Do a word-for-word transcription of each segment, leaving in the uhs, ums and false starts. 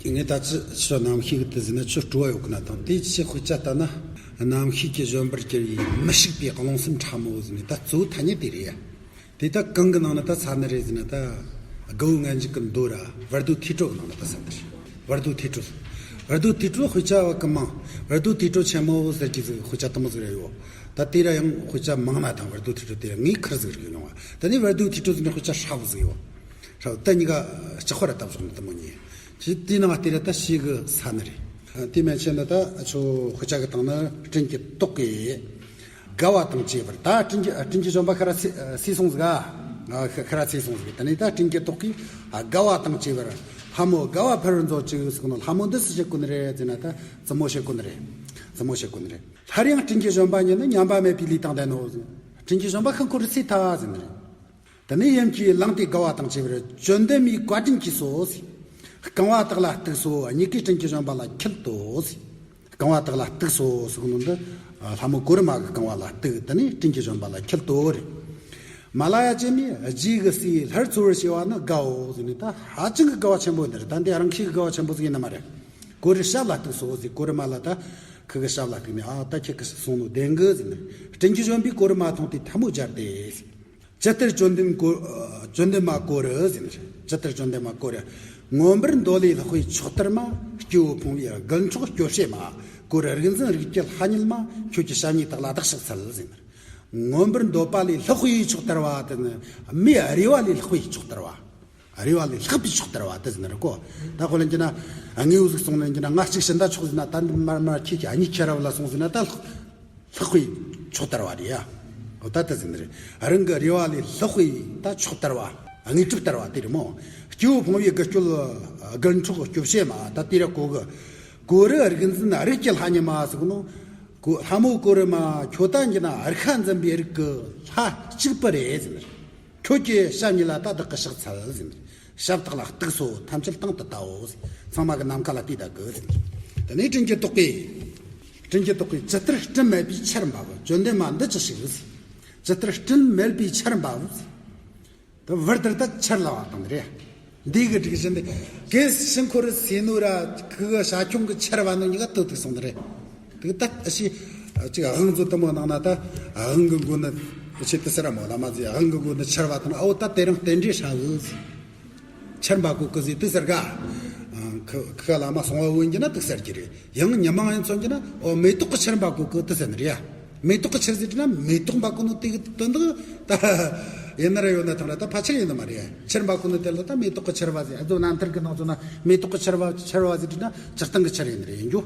ངས་ད་ཅི་ཁྱོད་རྣམ་ཤེས་ཀྱི་དེ་ཟིན་ན་ཁྱོད་སྤྲོ་བ་ཡོད་གི་ན་དང་དེ་ཅི་དཔེ་ཆ་ལྟ་ན། རྣམ་ཤེས་ཀྱི་བཞོན་པར་གྱུར་པའི་མི་ཤིགས་པའི་རླུང་སེམས་ཕྲ་མོ་ཟིན་ནས་ད་གཙོ་བོ་ཐ་སྙད་དེ་རེད་ཡ། དེ་ད་གང་གི་ནང་ན་ད་ས་ནི་རེད་ཟེར་ན། ད་དགའ་བོ་ངན་འཇིགས་ཀྱི་མདོ་ར་བར་དོ་ཐོས་གྲོལ་གི་ནང་ན་ད་ས་ནི་རེད། བར་དོ་ཐོས་གྲོལ། བར་དོ་ཐོས་གྲོལ་དཔེ་ཆ་བ་གི་མང་། བར་དོ་ཐོས་གྲོལ་ཆེན་མོ་ཟེར་གྱི་ཟིག་དཔེ་ཆ་དུ་མོ་ཟིག་རེད་ཡོད། ད་དེ་ར་ཡང་དཔེ་ཆ་མང་ན་དང་བར་དོ་ཐོས་གྲོལ་དེ་ར་ངས་ཁར་ཟིག་རིག་མྱོང་བ། ད་ནི་བར་དོ་ཐོས་གྲོལ་ཟེར་ནི་དཔེ་ཆ་ཧྲ་བོ་ཟིག་ཡོད། ཧྲ་བོ་ད་གཉིས་ཀ་ལྕགས་པ་ར་བཏབ་སོང་ནི་དུ་མོ་གཉིས། ཁྱེད་དེ་ནང་དེ་ར་ད་ཤེས་གི་ས་ནི་རེད། དེ་མན་ཆད་ན་ད་ཁྱོད་དཔེ་ཆ་གི་སྟེང་ན་སྤྲིན་གྱི་ཏོག་གིས། དགའ་བ་དང་བཅས་པར། ད་སྤྲིན་གྱི་སྤྲིན་གྱི་བཞོན་པ་ཁ་ར་སི་སི་སོང་ཟིག་ཨ། ཁ་ཁ་ར་སི་སོང་ཟིག་ད་ནི་ད་སྤྲིན་གྱི་ཏོག་གིས་དགའ་བ་དང་བཅས་པར། ལྷ་མོ་དགའ་བ་འཕེལ་བར་མཛོད་ཅིག་ཟེར་གོ་ནོ། ལྷ་མོ་འདི་སུ་བྱེད་གོ་ནི་རེད་ཟེར་ན། ད་བཙུན་མོ་བྱེད་གོ་ནི་རེད། བཙུན་མོ་བྱེད་གོ་ནི་རེད། སླར་ཡང་སྤྲིན་གྱི་བཞོན་པ་ཉིད་ནི་ཉམས་པ་མེད་པའི་ལུས་དང་ལྡན་ནོ་ཟེར། སྤྲིན་གྱི་བཞོན་པ་ཤིན་ཁོ་རུ་སི་ཐ་ཟེར་ནི་རེད། དེ་ནས་ཡུམ་གྱིས་བླངས་ཏེ་དགའ་བ་དང་བཅས་པར། བཅོམ་ལྡན་མའི་བཀའ་དྲིན་གྱིས་སོ་ཟེར། རྐང་བ་དག་ལ་གཏུགས་སོ། གཉིས་ཀས་སྤྲིན་གྱི་བཞོན་པ་ལ་འཁྱིལ་ཏོ་ཟེར། རྐང་བ་དག་ལ་གཏུགས་སོ་ཟེར་གོ་ནོ་འདི། ལྷ་མོ་གོ་རུ་མ་གི་རྐང་བ་ལ་གཏུགས། དེ་ནས་སྤྲིན་གྱི་བཞོན་པ་ལ་འཁྱིལ་ཏོ་རེད། མ་ལ་ཡ་ཅན་ནི་རྗེས་ཀྱི་སྲས་སླར་འཚོ་བར་བྱེད་པ་ནི་དགའོ་ཟེར་ནས། ད་ཧ་ཅང་གི་དགའ་བ་ཆེན་པོ་འདི་རེད། ད་འདི་རང་ཤེས་ཀྱི་དགའ་བ་ཆེན་པོ་ཟིག་ཡིན་ནི་མ་རེད། གོ་རུ་ཞབས་ལ་གཏུགས་སོ་ཟེར། གོ་རུ་མ་ལ་ད་ཁུ་གི་ཞབས་ལ་གཏུགས་ནས། ཨ་ད་ཁྱེད་ཀྱི་སོང་ནོ་བདེན་གི་ཟེར་ནས། སྤྲིན་གྱི་བཞོན་པས་གོ་རུ་མ་མཐོང་སྟེ་ཐལ་མོ་སྦྱར་ཏེ། ཇི་ལྟར་བཅོམ་ལྡན་གོ། བཅོམ་ལྡན་མ་གོ་རུ་ཟེར་ནས། ཇི་ལྟར་བཅོམ་ལྡན་མ་གོ་རུ། མངོན་པར་མདོ་ལས་ལྷག་པའི་མཆོག་ལྟར་མ། སྐྱེ་བོ་ཕུང་པོའི་རྒུན་འཕྲོག་སྐྱོ་བྱེད་མ། གོ་རུ་རིག་འཛིན་རིགས་ཀྱི་ལྷ་ཉིད་མ། ཁྱོད་ཀྱི་ཞབས་གཉིས་དག་ལ་བདག་ཕྱག་འཚལ་ཟེར་ནས། མངོན་པར་མདོ་པ་ལས་ལྷག་པའི་མཆོག་ལྟར་བ་དེ་ནི། མེ་རེ་བ་ལས་ལྷག་པའི་མཆོག་ལྟར་བ། རེ་བ་ལས་ལྷག་པའི་མཆོག་ལྟར་བ་དེ་ཟེར་ནི་རེད་གོ། ད་ཁོ་ལ་ཡིན་གྱི་ན་དངོས་པོ་ཟིག་སོང་ནས་ཡིན་གྱི་ན། ང་གཅིག་ཕྱིན་ད་ཆོག་ཟེར་ན། ད་འདི་མར་མར་ཁྱེད་ཀྱི་གཉིས་ཁྱེར་ར་བ་ལ་སོང་ཟེར་ན། ད་ལྷག་ལྷག་པའི་མཆོག་ལྟར་བ་རེད་ཡ། འོ་ད་དེ་ཟེར་ནི་རེད། རང་གི་རེ་བ་ལས་ལྷག་པའི་ད་མཆོག་ལྟར་བ། དངོས་གྲུབ་ལྟར་བ་དེ་རེད་མོ། སྐྱེ་བོ་ཕུང་པོའི་རྒུན་སྐྱོ། རྒུན་འཕྲོག་སྐྱོ་བྱེད་མ། ད་དེ་ར་གོ་གི། གོ་རུ་རིག་འཛིན་རིགས་ཀྱི་ལྷ་ཉིད་མ་ཟེར་གོ་ནོ། གོ་ལྷ་མོ་གོ་རུ་མ། ཁྱོད་ད་ཡིན་གྱི་ན་རིག་པ་འཛིན་པའི་རིགས་ཀྱི་ལྷ་གཅིག་པུ་རེད་ཟེར་ནི་རེད། ཁྱོད་ཀྱི་ཞབས་གཉིས་ལ་ད་བདག་གི་ཕྱག་འཚལ་ཟེར། ཞབས་དག་ལ་གཏུགས་སོ། ཐམས་ཅད་དང་དུ་བལྟའོ་ཟེར། ཚང་མ་གི་ནམ་མཁའ་ལ་བལྟས་བསྡད་གི་ཟེར། དེ་ནས་སྤྲིན་གྱི་ཏོག་གིས། སྤྲིན་གྱི་ཏོག་གིས་ཇི་ལྟར་སྤྲིན་མེད་པའི་ཆར་འབབ་བོ། བཅོམ་ལྡན་མ་འདི་ཅི་ཞིག་ཟེར། ཇི་ལྟར་སྤྲིན་མེད་པའི་ཆར་འབབ་བོ་ཟེར། ད་བར་དེར་ད་ཆར་ལ་བ་དང་རེད། འདི་གི་སྒྲིག་གཞི་འདི། གལ་སྲིད་ཁོ་རུ་སེ་ནོ་ར་ཁུ་གི་ཤ་ཁྱུང་གི་ཆར་བ་ནོ་གཉིས་ཀ་ཏོ་ཏིག་སོང་ནི་རེད། དེ་ད་ཨ་ཤི་ཅིག་དབང་ཚོ་དུ་མོ་ནང་ན་ད་དབང་གི་མགོ་ནི་ཆེ་དུ་སེ་ར་མོ་ལ་མ་ཟི་དབང་གི་མགོ་ནི་ཆར་བ་དང་། ཨོ་ད་དེ་རིང་རྟེན་འབྲེལ་ཧྲ་གི་ཆར་འབབ་གོ་གི་ཟི་དུ་སེར་ག་ཁུ་ཁུ་བླ་མ་སོང་བ་འོན་གྱི་ན་དུ་སེར་གྱི་རེད། ཡང་ཉི་མ་ཡང་མཚོན་གྱི་ན། ཨོ་མེ་ཏོག་གི་ཆར་འབབ་གོ་གི་དུ་སེར་ནི་རེད་ཡ། མེ་ཏོག་གི་ཆར་ཟེར་ན་མེ་ཏོག་འབབ་གོ་ནོ་དེ་གི་དོན་དག་ད་ཡིན་ན་ར་ཡོད་ན་ཐང་ར་ད་ཕལ་ཆེར་ཡིན་ནི་མ་རེད། ཆར་འབབ་གོ་ནོ་དེ་ལ་ད་མེ་ཏོག་གི་ཆར་བ་ཟེར། ཨ་ཙོ་རྣམ་ཐར་གི་ནང་ཚོ་ན་མེ་ཏོག་གི་ཆར་བ་ཆར་བ་ཟེར་ན་སྤྱིར་བཏང་གི་ཆར་ཡིན་ནི་རེད། ཡིན་རྒྱུ།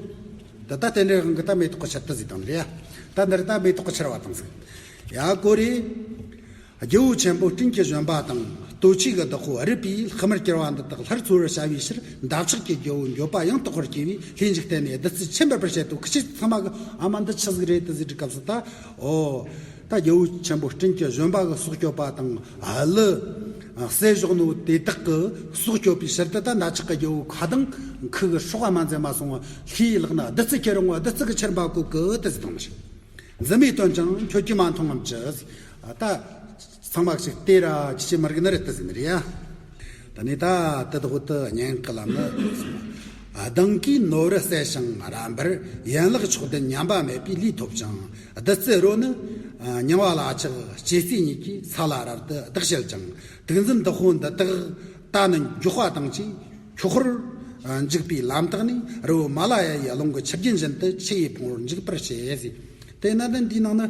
ད་ད་རྟེན་འབྲེལ་དབང་གི་ད་མེ་ཏོག་གི་ཆར་དུ་ཟེར་དང་ནི་རེད་ཡ། ད་འདིར་ད་མེ་ཏོག་གི་ཆར་བ་དང་ཟེར། ཡ་གོ་རེ། རྒྱལ་པོ་ཆེན་པོ་སྤྲིན་གྱི་བཞོན་པ་དང་། ལྟོ་ཆས་ཀྱི་བདག་པོ་རུས་པའི་ལྷག་མར་གྱུར་བ་འདི་དག་སླར་འཚོ་བར་བྱ་བའི་ཕྱིར། འདབ་ཆགས་ཀྱི་རྒྱལ་པོ་འགྱོད་པ་ཡང་དག་པར་སྐྱེ་བས་ལྷས་འཇིག་རྟེན་ནས་བདུད་རྩི་ཆེན་འབར་བར་བྱེད་དོ། ཁི་ཆོས་ཚང་མ་གི་ཨ་མ་འདི་ཆི་ཟིག་རེད་དུ་ཟེར་དུས་སྐབས་སུ་ད། ཨོ། ད་རྒྱལ་པོ་ཆེན་པོ་སྤྲིན་གྱི་བཞོན་པ་གི་སྲོག་གཅོད་པ་དང་ཀླུ་གསད་བཞག་ནོ་དེ་དག་གི་སྲོག་གཅོད་པའི་ཕྱིར་དུ། ད་འདབ་ཆགས་ཀྱི་རྒྱལ་པོ་ཁ་དང་ཁུ་གི་སྲོག་མ་འཛེམ་མ་སོང་། ལྷའི་ལག་ན་བདུད་རྩི་ཁྱེར་འོང་། བདུད་རྩི་གི་ཆར་འབབ་གོ་གི་དུ་ཟེར་དང་མི་ཤེས། འཛིན་མའི་དོན་ཀྱང་ཁྱོད་ཀྱིས་མ་མཐོང་ངམ་ཅི། ད་ཚང་མ་ཞིག་དེ་ར་ཅི་ཞིག་མ་རིག་ནི་རེད་དུ་ཟེར་ནི་རེད་ཡ། ད་ནི་ད་དེ་དག་ཏུ་སྙན་གི་ལམ་ནི། གདེང་གིས་ནོར་བུ་གསལ་ཞིང་རབ་འབར། ཡན་ལག་མཆོག་ལྡན་ཉམས་པ་མེད་པའི་ལུས་ཐོབ་ཅིང་། བདུད་རྩི་རོ་ནི་རྙིང་བ་ལ་ཆགས་སྐྱེ་སྲིད་གཉིས་ཀྱིས་ས་ལ་རབ་ཏུ་བདག་བྱེད་ཅིང་། དུག་འཛིན་བདག་པོ་འདི་དག་ད་ནི་མགྱོགས་པ་དང་བཅས། འཁྱོག་པར་འཇུག་པའི་ལམ་དག་ནི་རི་བོ་མ་ལ་ཡ་ཡི་ཀླུང་གི་ཆུ་རྒྱུན་བཞིན་དུ་ཆུ་ཡིས་ཕུང་བར་འཇུག་པར་བྱེད་ཟེར། དེས་ན་ནི་འདིའི་ནང་ན་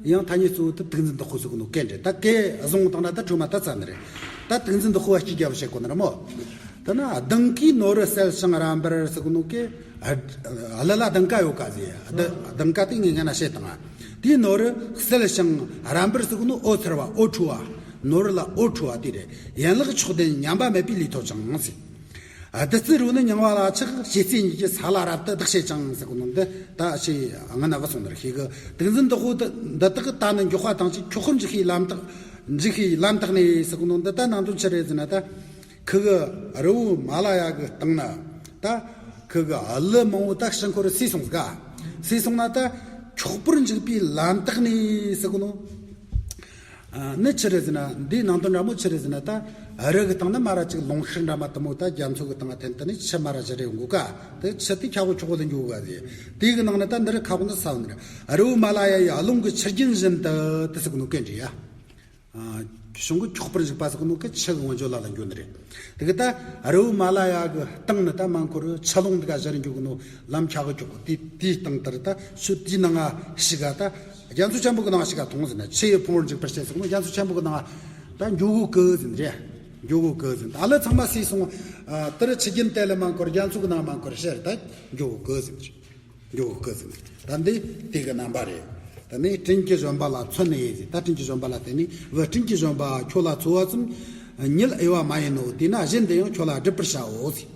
ཡང་ཐ་སྙད་གཙོ་བོ་དེ་དུག་འཛིན་བདག་པོ་ཟེར་གོ་ནོ་སྐད་རེད། ད་སྐད་བཟུང་བཏང་ན་ད་ཁྲོས་མ་ད་ཚར་ནི་རེད། ད་དུག་འཛིན་བདག་པོ་བ་སྐྱེ་རྒྱལ་པོ་བྱེད་གོ་ནི་རེད་མོ། ད་ན་གདེང་གིས་ནོར་བུ་གསལ་ཞིང་རབ་འབར་ཟེར་གོ་ནོ་སྐད། ཀླུ་ལ་གདེང་ཀ་ཡོད་ཀ་ཟེར། གདེང་ཀ་དེ་ངས་ངན་ན་བཤད་བཏང་ང་། དེའི་ནོར་བུ་གསལ་ཞིང་རབ་འབར་ཟེར་གོ་ནོ་འོད་འཚེར་བ། འོད་འཕྲོ་བ། ནོར་བུ་ལ་འོད་འཕྲོ་བ་དེ་རེད། ཡན་ལག་མཆོག་ལྡན་ཉམས་པ་མེད་པའི་ལུས་ཐོབ་ཅིང་ཟེར། བདུད་རྩི་རོ་ནི་རྙིང་བ་ལ་ཆགས་སྐྱེ་སྲིད་གཉིས་ཀྱིས་ས་ལ་རབ་ཏུ་བདག་བྱེད་ཅིང་ཟེར་གོ་ནོ་འདི་ད་ཞེས་ངན་ན་བུད་སོང་ནི་རེད། ཤེས་གི། དུག་འཛིན་བདག་པོ་འདི་དག་ད་ནི་མགྱོགས་པ་དང་བཅས་འཁྱོག་པར་འཇུག་པའི་ལམ་དག་འཇུག་པའི་ལམ་དག་ནས་ཟེར་གོ་ནོ་འདི་ད་ནང་དོན་ཆི་རེད་ཟེར་ན། ད་ཁུ་གི་རི་བོ་མ་ལ་ཡ་གི་སྟེང་ན་ད་ཁུ་གི་ཀླུ་མང་པོ་ད་ཕྱིར་འཁོར་སོང་ཟིག་སོང་ན་ད་འཁྱོག་པར་འཇུག་པའི་ལམ་དག་ནས་ཟེར་གོ་ནོ། ཨ་ནི་ཆི་རེད་ཟེར་ན། འདིའི་ནང་དོན་འདྲ་མོ་ཆི་རེད་ཟེར་ན། ད་ རི་གི་སྟེང་ན་མ་ར་ཅིག་ལུང་ཤུར་འདྲ་མ་དེ་མོ་ད་རྒྱ་མཚོ་གི་སྟེང་ང་འཐེན་དེ་ནས་ཆུ་མ་ར་བཞུར་རེ་ཡོང་གོ་ཀ། དེ་ཆུ་དེ་ཁྱ་གོ་ཁྱོག་གོ་ལ་འགྱོ་ག་ཟེར། དེ་གི་ནང་ན་ད་འདི་རི་ཁ་བོ་འདི་ས་བོ་འདི་རི་རི་བོ་མ་ལ་ཡ་ཡི་རླུང་གི་ཆུ་རྒྱུན་བཞིན་དུ་དེ་ཟེར་གོ་ནོ་གན་འདྲི་ཡ། ཨ། གཞུང་གི་འཁྱོག་པར་འཇུག་པ་ཟེར་གོ་ནོ་གི་ཆུ་གི་ངོ་འཇོ་ལ་ལ་འགྱོ་ནི་རེད། དེ་གི་ད་རི་བོ་མ་ལ་ཡ་གི་སྟེང་ནི་ད་མ་འཁོར་ཆུ་ལུང་འདི་ག་བཞུར་རེ་འགྱོ་གི་ནོ་ལམ་ཁྱ་གོ་ཁྱོག་གོ་དེ་དེའི་སྟེང་དེར་ད་ཆུ་དེའི་ནང་ང་ཞིག་ག་ད་རྒྱ་མཚོ་ཆེན་པོ་གི་ནང་ང་ཞིག་ག་ཐོང་ཟེར་ན། ཆུ་ཡི་ཕུང་བོར་འཇུག་པར་བྱེད་ཟེར་གོ་ནོ་རྒྱ་མཚོ་ཆེན་པོ་གི་ནང་ང་ད་འགྱོ་གོ་གི་ཟེར་ནི་རེད། འགྱོ་གོ་གི་ཟེར་ནི། ད་ལ་ཚང་མ་སུས་སོང་། ཨ། དེར་ཆུ་རྒྱུན་དེ་ལ་མ་འཁོར་རྒྱ་མཚོ་གི་ནང་མ་འཁོར་ཕྱིར་ད་འགྱོ་གོ་གི་ཟེར་ནི། འགྱོ་གི་ཟེར་ནི། ད་འདི་དེ་གི་རྣམ་པ་རེད། ད་ནི་སྤྲིན་གྱི་བཞོན་པ་ལ་མཚོན་ནས་ཟེར། ད་སྤྲིན་གྱི་བཞོན་པ་ལ་བརྟེན་ནས། བུ་སྤྲིན་གྱི་བཞོན་པ་ཁྱོད་ལ་འཚོ་བ་ཙམ་ཉིད་དབྱེ་བ་མ་ཡིན་ནོ། དེས་ན་གཞན་དུ་ཡང་ཁྱོད་ལ་སྒྲུབ་པར་བྱའོ་ཟེར།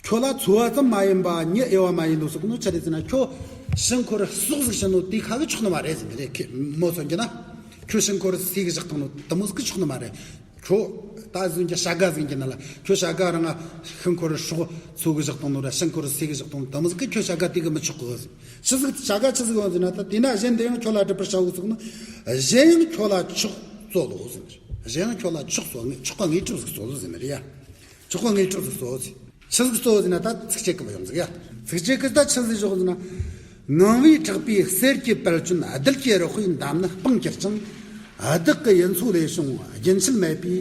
ཁྱོད་ལ་འཚོ་བ་ཙམ་མ་ཡིན་པ་ཉིད་དབྱེ་བ་མ་ཡིན་ནོ་ཟེར་གོ་ནོ་ཆི་རེད་ཟེར་ན། ཁྱོད་ཕྱི་འཁོར་ཟོག་ཟིག་བྱིན་ནོ་དེ་ཁ་གི་ཆོག་ནི་མ་རེད་ཟེར་ནི་རེད། ཁེ་མོ་མཚོན་གྱི་ན། ཁྱོད་ཕྱི་འཁོར་ཟས་གི་བཞག་བཏང་ནོ་དེ་མོ་ཟིག་གི་ཆོག་ནི་མ་རེད། ཁྱོད་ད་ཟིན་གྱི་བྱ་དགའ་ཟིན་གྱི་ན་ལ། ཁྱོད་བྱ་དགའ་རང་ང་ཤི་འཁོར་སྲོག་འཚོ་གི་བཞག་བཏང་ནོ་ར་ཤི་འཁོར་ཟས་གི་བཞག་བཏང་ནོ་དེ་མོ་ཟིག་གི་ཁྱོད་བྱ་དགའ་དེ་གི་མི་ཆོག་གི་ཟིན། ཆི་ཟིག་བྱ་དགའ་ཆི་ཟིག་ཡོང་ཟིན་ན། ད་དེས་ན་གཞན་དུ་ཡང་ཁྱོད་ལ་སྒྲུབ་པར་བྱའོ་ཟེར་གོ་ནོ། གཞན་ཡང་ཁྱོད་ལ་མཆོག་སྩོལ་ལོ་ཟེར་ནི་རེད། གཞན་ཡང་ཁྱོད་ལ་མཆོག་སྩོལ། མཆོག་གི་དངོས་གྲུབ་ཟིག་སྩོལ་ལོ་ཟེར་ནི་རེད་ཡ། མཆོག་གི་དངོས་གྲུབ་ཟིག་སྩོལ་ཟེར། ཆི་ཟིག་སྩོལ་ཟེར་ན། ད་ཚིགས་བཅད་གི་མ་ཡོང་ཟིག་ཡ། ཚིགས་བཅད་གི་ད་ཆི་ཟིག་བཞག་ཟེར་ན། ངང་པས་དྲེགས་པའི་གསེར་གྱི་དཔལ་ཅན། རྡུལ་གྱི་རེག་པས་འདམ་ནི་སྤང་གྱུར་ཅིང་། བདག་གི་ཡུལ་མཚོ་ལས་བྱུང་རྒྱུན་ཆད་མེད་པའི་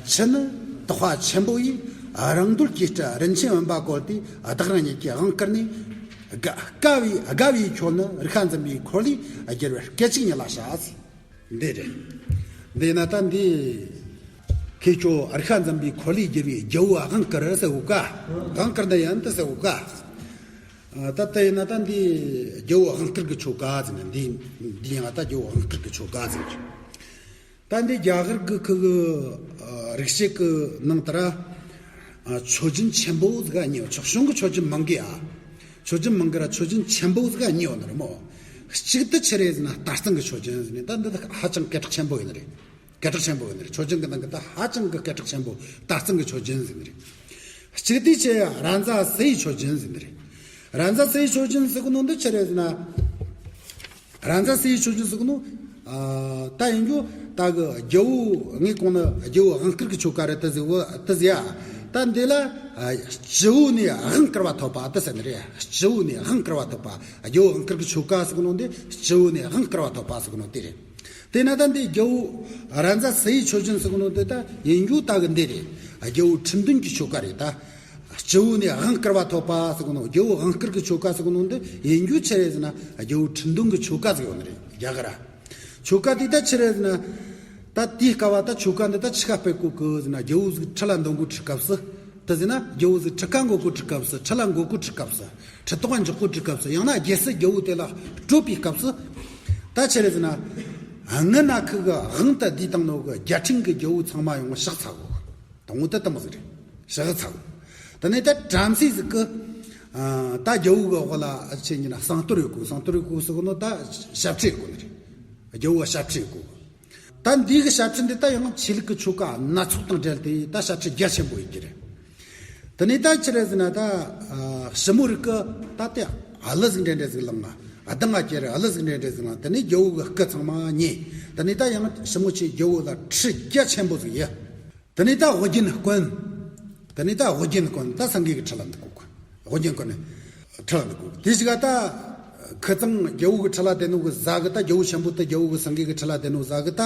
ཆུ་ནི། དག་པ་ཆེན་པོ་ཡིས་རང་འདོད་ཀྱི་སྤྲུལ་རིན་ཆེན་བུམ་པ་བཀོལ་ཏེ། བདག་རང་ཉིད་ཀྱི་དབང་བསྐུར་ནས། དགའ་དགའ་བའི་དགའ་བའི་ཁྱོད་ནི་རིག་པ་འཛིན་པའི་འཁོར་ལོས་སྒྱུར་བའི་སྐད་ཅིག་ཉིད་ལ་བྱ་ཟེར། འདི་རེད། འདི་ན་ད་འདི། ཁྱེད་ཁྱོད་རིག་པ་འཛིན་པའི་འཁོར་ལོས་སྒྱུར་བའི་རྒྱལ་པོའི་དབང་བསྐུར་ཟེར་གོ་ཀ། དབང་བསྐུར་ནི་ཡིན་ད་ཟེར་གོ་ཀ། ཨ། ད་དེ་ཡིན་ན་ད་འདི་རྒྱལ་པོའི་དབང་བསྐུར་གི་ཆོ་ག་ཟེར་ནས། འདི་འདི་ཡང་ད་རྒྱལ་པོའི་དབང་བསྐུར་གི་ཆོ་ག་ཟེར་ནས། ད་འདི་རྒྱ་གར་གི་ཁུ་གི། ཨ། རིག་བྱེད་གི་ནང་དུ་ར། ཨ། མཆོད་སྦྱིན་ཆེན་པོ་ཟིག་ག་གཉིས་ཡོད། ཆོག་གཞུང་གི་མཆོད་སྦྱིན་མང་གི་ཨ། མཆོད་སྦྱིན་མང་གི་ར་མཆོད་སྦྱིན་ཆེན་པོ་ཟིག་ག་གཉིས་ཡོད་ནི་རེད་མོ། གཅིག་དེ་ཆི་རེད་ཟེར་ན་ལྟར་སྲུང་གི་མཆོད་སྦྱིན་ཟེར་ནས། ད་འདི་ཧ་ཅང་སྐད་གྲགས་ཆེན་པོ་ཡིན་ནི་རེད། སྐད་གྲགས་ཆེན་པོ་ཡིན་ནི་རེད། མཆོད་སྦྱིན་གི་ནང་གི་ད་ཧ་ཅང་གི་སྐད་གྲགས་ཆེན་པོ་ལྟར་སྲུང་གི་མཆོད་སྦྱིན་ཟེར་ནི་རེད། གཅིག་དེ་ཆི། རཱ་ཛ་སི་ཡི་མཆོད་སྦྱིན་ཟེར་ནི་རེད། རཱ་ཛ་སི་ཡི་མཆོད་སྦྱིན་ཟེར་གོ་ནོ་འདི་ཆི་རེད་ཟེར་ན། རཱ་ཛ་སི་ཡི་མཆོད་སྦྱིན་ཟེར་གོ་ནོ། ཨ། ད་ཡིན་རྒྱུ་ད་གི་རྒྱལ་པོ་ངས་གོང་ནི་རྒྱལ་པོའི་དབང་བསྐུར་གི་ཆོ་ག་རེད་ད་ཟེར་གོ་ད་ཟེར་ཡ། ད་འདི་ལ། ཨ། སྤྱི་བོ་ནས་དབང་བསྐུར་བ་ཐོབ་པ་ད་ཟེར་ནི་རེད། སྤྱི་བོ་ནས་དབང་བསྐུར་བ་ཐོབ་པ། རྒྱལ་པོའི་དབང་བསྐུར་གི་ཆོ་ག་ཟེར་གོ་ནོ་འདི་སྤྱི་བོ་ནས་དབང་བསྐུར་བ་ཐོབ་པ་ཟེར་གོ་ནོ་དེ་རེད། དེས་ན་ད་འདི་རྒྱལ་པོ་རཱ་ཛ་སི་ཡི་མཆོད་སྦྱིན་ཟེར་གོ་ནོ་འདི་ད་ཡིན་རྒྱུ་ད་གི་འདི་རེད། རྒྱལ་པོ་ཁྲི་འདོན་གྱི་ཆོ་ག་རེད་ད། སྤྱི་བོ་ནས་དབང་བསྐུར་བ་ཐོབ་པ་ཟེར་གོ་ནོ། རྒྱལ་པོའི་དབང་བསྐུར་གྱི་ཆོ་ག་ཟེར་གོ་ནོ་འདི་ཡིན་རྒྱུ་ཆི་རེད་ཟེར་ན། རྒྱལ་པོ་ཁྲི་འདོན་གྱི་ཆོ་ག་ཟེར་ཡོད་ནི་རེད་རྒྱ་གར་ར། ཆོ་ག་དེ་ད་ཆི་རེད་ཟེར་ན། ད་དེའི་སྐབས་བ་ད་ཆོ་ག་འདི་ད་ཆི་ག་སྤེལ་གོ་གི་ཟེར་ན། རྒྱལ་པོ་ཟིག་ཁྲི་ལ་འདོན་གོ་ཁྲི་སྐབས་སུ། དེ་ཟེར་ན་རྒྱལ་པོ་ཟིག་ཁྲི་ཁ་འགོ་གོ་ཁྲི་སྐབས་སུ། ཁྲི་ལ་འགོ་གོ་ཁྲི་སྐབས་སུ། ཁྲི་ཐོག་འཇོག་གོ་ཁྲི་སྐབས་སུ། ཡང་ན་རྒྱལ་སྲིད་རྒྱལ་པོ་དེ་ལ་སྤྲོད་པའི་སྐབས་སུ། ད་ཆི་རེད་ཟེར་ན། སྔ་ན་ཁུ་གི་དབང་དུ་བསྡུས་བཏང་ནོ་གི་རྒྱལ་ཕྲན་གི་རྒྱལ་པོ་ཚང་མ་ཡོང་ཕྱག་འཚལ་གོ། དང་པོ་དེ་དེ་མོ་ཟིག་རེད། ཕྱག་འཚལ་གོ། དེ་ནས་ད་བྲམ་ཟེ་ཟིག་གི། ཨ། ད་རྒྱལ་པོ་གི་འོག་ལ་ཆི་ཡིན་ན་གསང་གཏོར་ཡོད་གོ། གསང་གཏོར་ཡོད་གོ་ཟེར་གོ་ནོ་ད་ཞབས་ཁྲི་ཡོད་གོ་ནི་རེད། རྒྱལ་པོ་གི་ཞབས་ཁྲི་ཡོད་གོ། ད་འདི་གི་ཞབས་ཁྲི་འདི་ད་ཡང་ཆོས་ལུགས་ཀྱི་ཆོ་ག་སྣ་ཚོགས་དང་འབྲེལ་ཏེ་ད་ཞབས་ཁྲི་རྒྱ་ཆེན་པོ་ཡིན་གྱི་རེད། དེ་ནས་ད་ཆི་རེད་ཟེར་ན། ད་ཨ་ཞི་མོ་རིགས་ཀྱིས་ད་དེ་གླུ་ཟིག་འདྲ་འདྲ་ཟིག་བླངས་ན། གདངས་ང་གྱེར་གླུ་ཟིག་འདྲ་འདྲ་ཟིག་བླངས། དེ་ནས་རྒྱལ་པོ་གི་སྐུ་ཚང་མ་མཉེས། དེ་ནས་ད་ཡང་ཞི་མོ་ཆེ་རྒྱལ་པོ་ལ་ཁྲི་རྒྱ་ཆེན་པོ་ཟིག་ཡོད། དེ་ནས་ད་དབུ་རྒྱན་བསྐོན། དེ་ནས་ད་དབུ་རྒྱན་བསྐོན། ད་སེང་གེ་གི་ཁྲི་ལ་འདུག་གོ། དབུ་རྒྱན་བསྐོན་ནས་ཁྲི་ལ་འདུག་གོ། དེ་ཞིག་ག་ད་ཁུ་ཚང་རྒྱལ་པོ་གི་ཁྲི་ལ་བསྡད་ནོ་གི་གཟའ་གི་ད་རྒྱལ་པོ་ཆེན་པོ་དེ་རྒྱལ་པོ་གི་སེང་གེ་གི་ཁྲི་ལ་བསྡད་ནོ་གཟའ་གི་ད།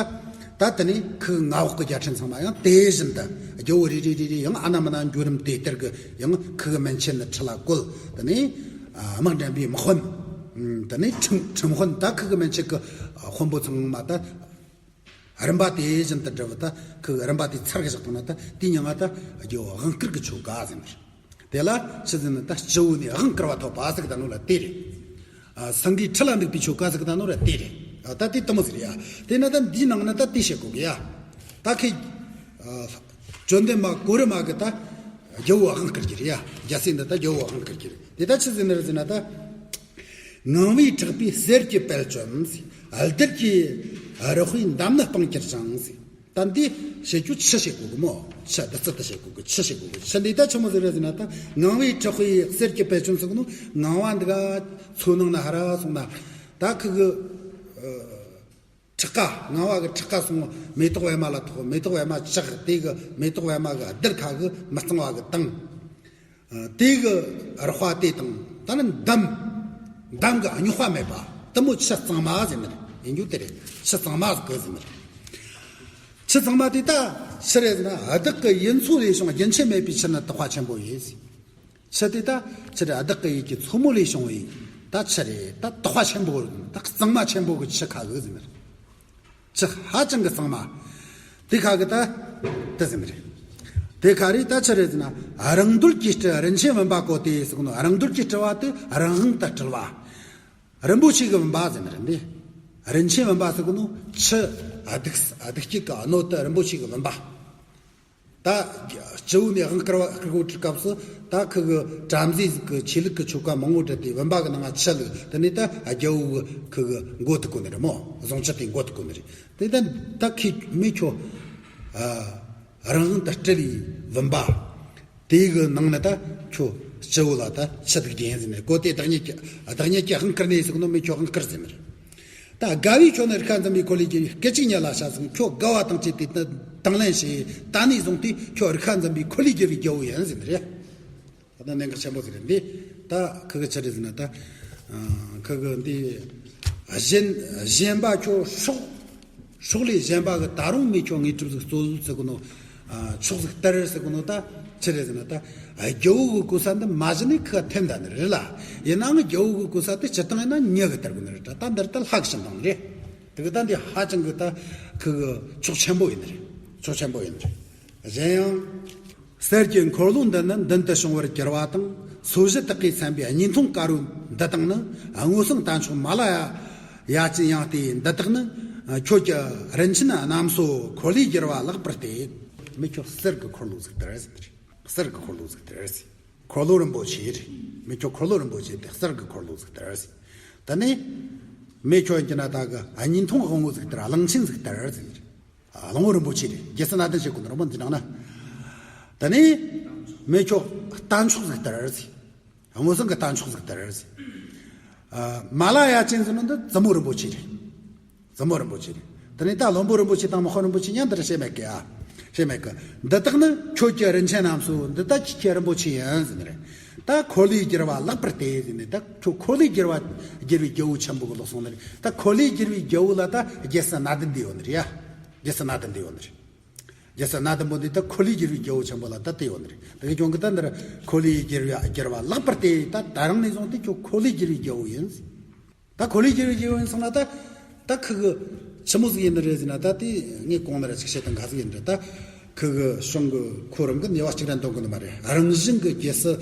ད་དེ་ནས་ཁུ་གི་མངའ་འོག་གི་རྒྱལ་ཕྲན་ཚང་མ་ཡང་དེ་བཞིན་དུ་རྒྱལ་པོ་རེ་རེ་རེ་རེ་ཡང་ཨ་ན་མ་ན་འགྱུར་རིམ་དེ་ལྟར་གི་ཡང་ཁུ་གི་མན་ཆད་ནས་ཁྲི་ལ་བཀོད། དེ་ནས་ཨ་དམག་འདྲེན་པའི་དམག་དཔོན། དེ་ནས་ཁྲིམས་ཁྲིམས་དཔོན། ད་ཁུ་གི་མན་ཆད་གི་དཔོན་པོ་ཚང་མ་ད། རིམ་པ་དེ་བཞིན་དུ་བསྒྲུབས། ད་ཁུ་རིམ་པ་དེ་ཚར་གི་བཞག་བཏང་ན། ད་དེའི་མྱིང་ང་ད་རྒྱལ་པོའི་དབང་བསྐུར་གི་ཆོ་ག་ཟེར་ནི་རེད། དེ་ལ་ཆི་ཟེར་ན། ད་སྤྱི་བོ་ནས་དབང་བསྐུར་བ་ཐོབ་པ་ཟེར་གི་ད་ནོ་ལ་དེ་རེད། ཨ། སེང་གེའི་ཁྲི་ལ་འདུག་པའི་ཆོ་ག་ཟེར་གི་ད་ནོ་ལ་དེ་རེད། ཨ། ད་དེ་དེ་མོ་ཟིག་རེད་ཡ། དེ་ན་ད་འདིའི་ནང་ན་ད་དེ་བཤད་གོ་གི་ཡ། ད་ཁི། ཨ། བཅོམ་ལྡན་མ་གོ་རི་མ་གི་ད་རྒྱལ་པོའི་དབང་བསྐུར་གྱི་རེད་ཡ། རྒྱལ་སྲས་འདི་ད་རྒྱལ་པོའི་དབང་བསྐུར་གྱི་རེད། དེ་ད་ཆི་ཟེར་ནི་རེད་ཟེར་ན། ད། ངང་པས་དྲེགས་པའི་གསེར་གྱི་དཔལ་ཅན། རྡུལ་གྱི་རེག་པས་འདམ་ནི་སྤང་གྱུར་ཅིང་། ད་འདི་བཤད་རྒྱུ་ཆུ་བཤད་གོ་གི་མོ། ཆུ་འདི་ཚུལ་དུ་བཤད་གོ་གི། ཆུ་བཤད་གོ་གི། ཆུ་འདི་ད་ཆི་མོ་ཟིག་རེད་ཟེར་ན། ད་ངང་པས་དྲེགས་པའི་གསེར་གྱི་དཔལ་ཅན་ཟེར་གོ་ནོ། ངང་པ་འདི་ག་མཚོ་ནང་ན་ཕར་ར་སོང་ན། ད་ཁུ་གི། ཨ། ཁྲག་ཁ་ངང་བ་གི་ཁྲག་ཁ་སོང་མེ་ཏོག་པད་མ་ལ་ཐོགས། མེ་ཏོག་པད་མ་ཆག་དེ་གི་མེ་ཏོག་པད་མ་གི་རྡུལ་ཁ་གི་མི་གཙང་བ་གི་དང་། དེ་གི་རེག་པ་དེ་དང་ད་ནི་འདམ། འདམ་གི་རྙོག་པ་མེད་པ་དེ་མོ་ཆུ་གཙང་མ་ཟེར་ནི་རེད། ཡིན་རྒྱུ་དེ་རེད། ཆུ་གཙང་མ་ཟེར་གི་ཟེར་ནི་རེད། ཆུ་གཙང་མ་དེ་ད་ཆི་རེད་ཟེར་ན་བདག་གི་ཡིད་མཚོ་ལས་བྱུང་རྒྱུན་ཆད་མེད་པའི་ཆུ་ནི་དག་པ་ཆེན་པོ་ཡིན། ཆུ་དེ་ད་ཆི་རེད། བདག་གི་ཡིད་ཀྱི་མཚོ་མོ་ལས་བྱུང་བའི་ད་ཆི་རེད། ད་དག་པ་ཆེན་པོ་ད་གཙང་མ་ཆེན་པོ་གི་ཆུ་ཁ་གི་ཟེར་ནི་རེད། ཆུ་ཧ་ཅང་གི་གཙང་མ། དེ་ཁ་གི་ད་དེ་ཟེར་ནི་རེད། དེ་ཁ་རེད། ད་ཆི་རེད་ཟེར་ན་རང་འདོད་ཀྱི་སྤྲུལ་རིན་ཆེན་བུམ་པ་བཀོད་དེ་ཟེར་གི་ནོ། རང་འདོད་ཀྱི་སྤྲུལ་བ་དེ་རང་དབང་དུ་སྤྲུལ་བ། རིན་པོ་ཆེ་གི་བུམ་པ་ཟེར་ནི་རེད། འདི་རིན་ཆེན་བུམ་པ་ཟེར་གི་ནོ་ཆུ་བདུག་བདུག་སྐྱེས་གི་སྣོད་དུ་རིན་པོ་ཆེ་གི་བུམ་པ། ད་སྤྱི་བོ་ནས་དབང་བསྐུར་བ་བསྐུར་གོ་དུས་སྐབས་སུ་ད་ཁུ་གི་བྲམ་ཟེ་ཟིག་གི་ཆོས་ལུགས་ཀྱི་ཆོ་ག་མང་བོ་བྲིས་ཏེ་བུམ་པ་གི་ནང་ང་ཆུ་བླུགས། དེ་ནས་ད་རྒྱལ་བོ་གི་ཁུ་གི་མགོ་ཐུག་གོ་ནི་རེད་མོ། གཟུངས་ཆུ་དེ་མགོ་ཐུག་གོ་ནི་རེད། དེ་ད་ད་ཁི་མི་ཁྱོ་རང་དབང་དུ་སྤྲུལ་བའི་བུམ་པ། དེ་གི་ནང་ནས་ད་ཁྱོ་སྤྱི་བོ་ལ་ད་ཆུ་བླུགས་རྒྱུ་ཡིན་ཟེར་ནས་གོ། དེ་བདག་ཉིད་ཀྱི་བདག་ཉིད་ཀྱི་དབང་བསྐུར་ནས་ཟེར་གི་ནོ། མི་ཁྱོ་དབང་བསྐུར་ཟེར་ནི་རེད། ད་དགའ་བས་ཁྱོད་ནི་རིག་པ་འཛིན་པའི་འཁོར་ལོས་སྒྱུར་བའི་སྐད་ཅིག་ཉིད་ལ་ཤར་ཟིན། ཁྱོད་དགའ་བ་དང་བཅས་ཏེ་དང་ལེན་བྱས། ད་ནས་བཟུང་སྟེ་ཁྱོད་རིག་པ་འཛིན་པའི་འཁོར་ལོས་སྒྱུར་བའི་རྒྱལ་པོ་ཡིན་ཟེར་ནི་རེད། ད་གནད་འགག་ཆེན་པོ་ཟིག་རེད། འདི་ད་ཁུ་གི་ཆི་རེད་ཟེར་ན་ད་ཁུ་གི་འདི་གཞན་གཞན་པ་ཁྱོད་སྲོག་སྲོག་ལས་གཞན་པ་གི་ད་རུང་མི་ཁྱོད་དངོས་གྲུབ་ཟིག་སྩོལ་ཟེར་གི་ནོ། ཕྱོགས་ཟིག་སྟེར་ཟེར་གི་ནོ། ད་ཆི་རེད་ཟེར་ན་ད་རྒྱལ་པོ་གི་གོ་ས་འདི་མ་གཞི་ནས་ཁུ་ག་འཐེན་ད་ནི་རེད་ལ། ཡིན་ནའང་རྒྱལ་པོ་གི་གོ་ས་དེ་སྤྱིར་བཏང་ཡིན་ན་མྱི་གི་སྟེར་གི་ནི་རེད། ད་ད་འདིར་ད་ལྷ་གི་བྱིན་བཏང་ནི་རེད། དེ་གི་ད་འདི་ཧ་ཅང་གི་ད་ཁུ་གི་ཕྱོགས་ཆེན་པོ་ཡིན་ནི་རེད། ཕྱོགས་ཆེན་པོ་ཡིན་ནི་རེད། གཞན་ཡང་། གསེར་གྱི་འཁོར་ལོ་འདི་ནི་མདུན་དུ་བྱུང་བར་གྱུར་པ་དང་། སོ་བཞི་དག་གིས་མཚན་པའི་གཉིས་འཐུང་དཀར་པོ་འདི་དག་ནི། སྔོ་བསངས་དར་མཆོག་མ་ལ་ཡ་ཡ་ཅན་ཡང་སྟེ། འདི་དག་ནི་ཁྱོད་ཀྱི་རིན་ཆེན་རྣམ་གསུམ་འཁོར་ལོས་སྒྱུར་བ་ལེགས་པར་སྟེར། མི་ཁྱོད་གསེར་གྱི་འཁོར་ལོ་ཟིག་སྟེར་ཟེར། གསེར་གྱི་འཁོར་ལོ་ཟིག་སྟེར་ཟེར། འཁོར་ལོ་རིན་པོ་ཆེ་རེད། མི་ཁྱོད་འཁོར་ལོ་རིན་པོ་ཆེ་དེ་གསེར་གྱི་འཁོར་ལོ་ཟིག་སྟེར་ཟེར། ད་ནི་མི་ཁྱོད་ཀྱི་ན་ད་གི་གཉིས་འཐུང་དབང་པོ་ཟིག་སྟེར། གླང་ཆེན་ཟིག་སྟེར་ཟེར། གླང་པོ་རིན་པོ་ཆེ་རེད། རྒྱལ་སྲས་ནཱ་དན་ཞེས་གོ་ནོ་རིན་པོ་འདི་ནང་ན། ད་ནི་མི་ཁྱོད་རྟ་མཆོག་ཟིག་སྟེར་ཟེར། སྔོ་བསངས་ཀྱི་རྟ་མཆོག་ཟིག་སྟེར་ཟེར། མ་ལ་ཡ་ཅན་ཟེར་ནོ་འདི་བཙུན་མོ་རིན་པོ་ཆེ་རེད། བཙུན་མོ་རིན་པོ་ཆེ་རེད། ད་ནི་ད་བློན་པོ་རིན་པོ་ཆེ་དང་དམག་དཔོན་རིན་པོ་ཆེ་མཉམ་དུ་ར་བཤད་མེད་གི་ཨ། བཤད་མེད་གི། འདི་དག་ནི་ཁྱོད་ཀྱི་རིན་ཆེན་རྣམ་གསུམ། འདི་དག་ཁྱེད་ཀྱི་རིན་པོ་ཆེ་ཡིན་ཟེར་ནི་རེད། ད་འཁོར་ལོས་སྒྱུར་བ་ལེགས་པར་སྟེར་ཟེར་ནི། ད་ཁྱོད་འཁོར་ལོས་སྒྱུར་བ་སྒྱུར་བའི་རྒྱལ་པོ་ཆེན་པོ་གི་ལོག་སོང་ནི་རེད། ད་འཁོར་ལོས་སྒྱུར་བའི་རྒྱལ་པོ་ལ་ད་རྒྱལ་སྲས་ནཱ་དན་འདི་ཡོད་ནི་རེད་ཡ། རྒྱལ་སྲས་ནཱ་དན་འདི་ཡོད་ནི་རེད། རྒྱལ་སྲས་ནཱ་དན་པོ་འདི་ད་འཁོར་ལོས་སྒྱུར་བའི་རྒྱལ་པོ་ཆེན་པོ་ལ་ད་དེ་ཡོད་ནི་རེད། དེ་གི་ཀྱོང་གི་ད་འདིར་འཁོར་ལོས་སྒྱུར་བ་སྒྱུར་བ་ལེགས་པར་སྟེར། ད་ད་རང་ནས་བཟུང་སྟེ་ཁྱོད་འཁོར་ལོས་སྒྱུར་བའི་རྒྱལ་པོ་ཡིན། ད་འཁོར་ལོས་སྒྱུར་བའི་རྒྱལ་པོ་ཡིན་སོང་ན་ད་ད་ཁུ་གི་ཆི་མོ་ཟིག་ཡིན་ནི་རེད་ཟེར་ན། ད་དེ་ངས་གོང་ནས་ར་ཅིག་བཤད་དང་ག་ཟིག་ཡིན་རེད། ད་ཁུ་གི་གཞུང་གི་ཁོ་རང་གི་ནུས་པ་གཅིག་ར་འདོན་གི་ནི་མ་རེད། རང་བཞིན་གི་རྒྱལ་སྲིད་